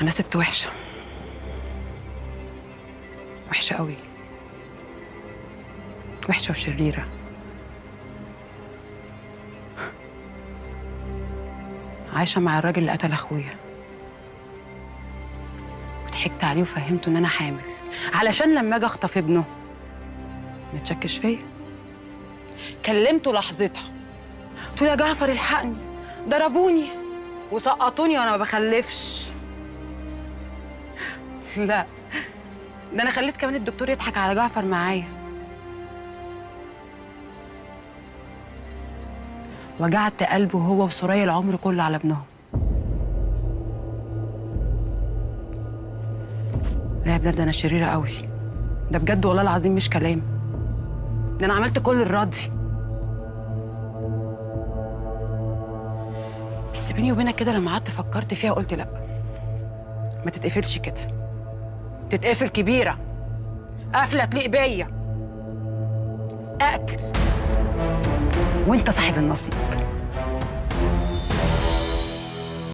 انا ست وحشة، وحشة قوي، وحشة وشريره. عايشه مع الراجل اللي قتل اخويا، وضحكت عليه وفهمته ان انا حامل علشان لما اجي اخطف ابنه ما تشكش فيا. كلمته لحظتها، قلت له يا جعفر الحقني، ضربوني وسقطوني وانا ما بخلفش. لا ده انا خليت كمان الدكتور يضحك على جعفر معايا. وجعت قلبه هو وسوريا العمر كله على ابنهم. لا يا بلاد، ده انا شريرة قوي، ده بجد والله العظيم مش كلام، ده انا عملت كل الراضي. بس بيني وبينك كده لما قعدت فكرت فيها قلت لا، ما تتقفلش كده، تتقفل كبيرة، قفله تليق بيا، اقتل وانت صاحب النصيب.